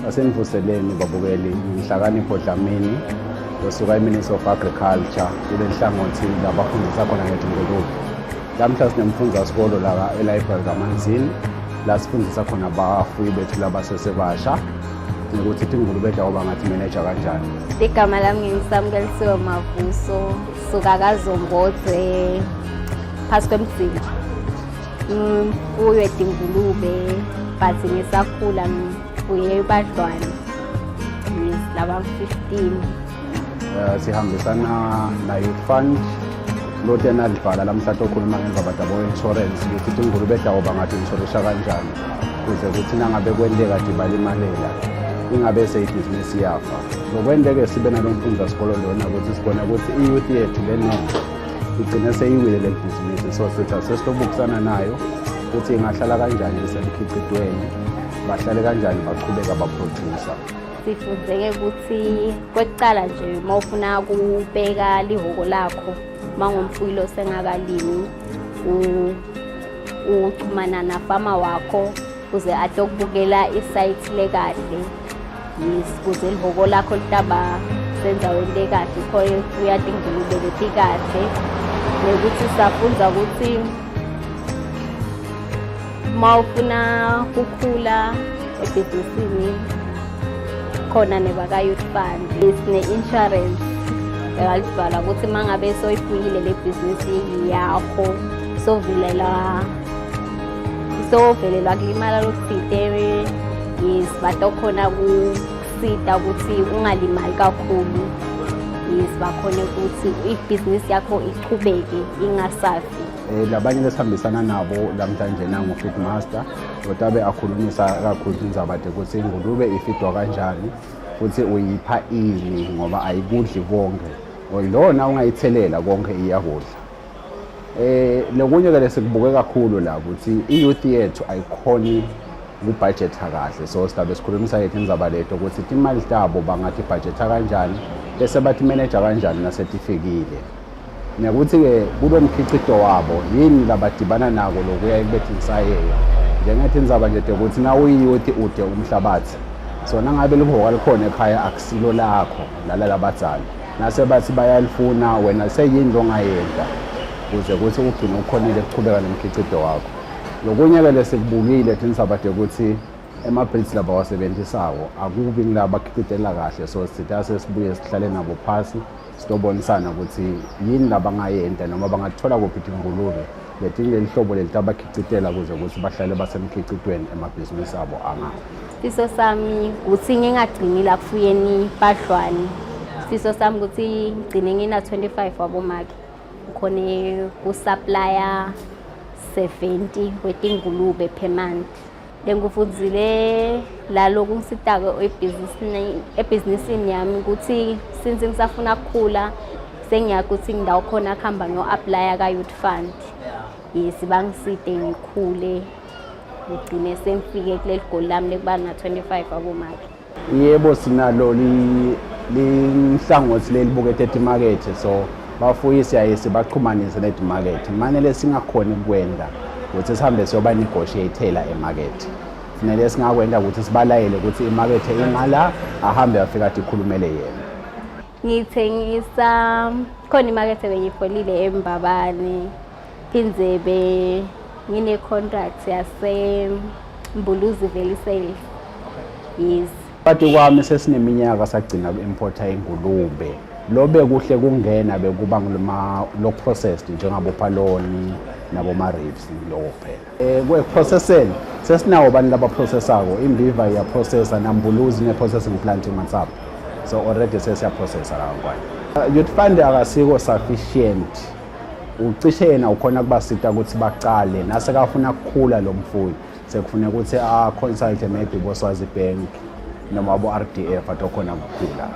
Asenivuseleni babukeli, ngihlakanipho Dlamini losuka e-Ministry of Agriculture kule nhlangothi labafundisa khona ngetingulube. Lamhla sinemfundza sikolo la e-library kaManzini la sifundisa khona abafuyi bethu labasesebasha ukuthi tingulube tabo bangathi manager kanjani. Igama lami nginguSamukelisiwe Mavuso, suka kaZombodze phasi kwemdzimba. Ngimfuyo tingulube but ngisakhula ngifuye badlwane laba 15. Sihambisana na-Youth Fund lote nalivala lamhla tokhuluma ngendzaba tabo insurance ukuthi tingulube tabo bangathi-insurisha kanjani kuze kuthi nangabe kwenteka tibalimalela ingabe seyibhizinisi iyafa. Lokwenteke sibe nalo mfundza sikolo lona ukuthi sibone ukuthi i-youth yethu leningi igcine seyiwile le bhizinisi, so sithi asesitobukisana nayo ukuthi ingahlala kanjani isemkhicitweni, bahlale kanjani bachubeka baproducer. Sifundzeke ukuthi kwekucala nje uma ufuna kubeka lihhoko lakho uma ngumfuyi losengakalimi uchumana nafama wakho kuze atokubukela isayithi lekahle, yes, kuze lihhoko lakho litaba sendzaweni lekahle khona kufuya tingulube letikahle. Nekuthi safundza ukuthi uma ufuna kukhula ebhizinisini khona nebaka-Youth Fund sine-insurance engalibhala ukuthi uma ngabe soyifuyile le bhizinisi yakho sovelelwa kulimala lokuthite, yes, batokhona kusita ukuthi ungalimali kakhulu, yes, bakhone ukuthi ibhizinisi yakho ichubeke ingasafi. Labanye lesihambisana nabo lamhlanje nangu-feed master lotabe akhulumisa kakhulu tindzaba ukuthi ingulube ifidwa kanjani futhi uyipha ini ngoba ayikudli konke, lona ungayithelela konke iyakudla. Lokunye ke lesikubuke kakhulu la ukuthi i-youth yethu ayikhoni kubhajetha kahle, so sidabe sikhulumisa yethu indzaba lethu ukuthi timali tabo bangathi bhajetha kanjani bese bathi manager kanjani nasetifikile, nekuthi-ke kulo mkhicito wabo yini labadibana nako lokuya ekubethi insayeya njengethi indzaba nje ukuthi na uyi-youth ude umhlabathi, so nangabe lihhoka likhona ekhaya akusilo lakho lala labadzala nase bathi bayalifuna wena seyini longayenta kuze kuthi ugcine ukhonile ukuchubeka nomkhicito wakho. Lokunye-ke lesikubukile thina sabade ukuthi ema-breeds labawasebenzisako akubi ngilaba bakhicitela kahle, so sithi asesibuye sihlale nabo phasi sitobonisana ukuthi yini labangayenta noma bangathola kuphi tingulube letinguleli hlobo leli tabakhicitela kuze ukuthi bahlale basemkhicitweni emabhizinisi abo angafi. Sifiso sami ukuthi ngingagcini la kufuyeni badlwane. Sifiso sami ukuthi ngigcine ngina 25 wabomake ngikhone kusupplya 70 wetingulube per month. Lengikufundzile la lokungisitako ebhizinisini yami ukuthi since ngisafuna ukukhula sengiyakuthi ngindawo khona kuhamba ngiyo-aplaya ka-Youth Fund, yes, bangisite ngikhule ngigcine sengifike kuleli goli lami lekuba na-25 abomake. Yebo, sinalo linhlangothi lelibukete timakethe, so bafuyi siyaye sibachumanise netimakethe. Mane lesingakhoni ukwenda ukuthi sihambe siyoba negotiatela emakethe, funele singakwenda ukuthi sibalayele ukuthi imakethe ingala, ahambe afike athi ikhulumele yena. Ngithengisa khona imakethe bengiyifolile eMbabane, phindze be ngine-contract yase Mbuluzi Valley Sales, yes. Phakathi kwami sesineminyaka sagcina ku-importa ingulube. Lobe kuhle kungena bekuba ngulama lo processed njengabo paloni nabo ma ribs lokho kuphela. Kwe-processeni sesinawo abantu labaprocessako, Imbiva iyaprocessa naMbuluzi ne-processing plant eMatsapha, so already sesiyaprocessa la kaNgwane. Youth Fund akasiko sufficient, ucishe yena ukhona kubasita ukuthi bacale nasekafuna kukhula lo mfuyi sekufuneka ukuthi a-consulte maybe boSwazi Bank noma bo-RDF atokhona kukhula.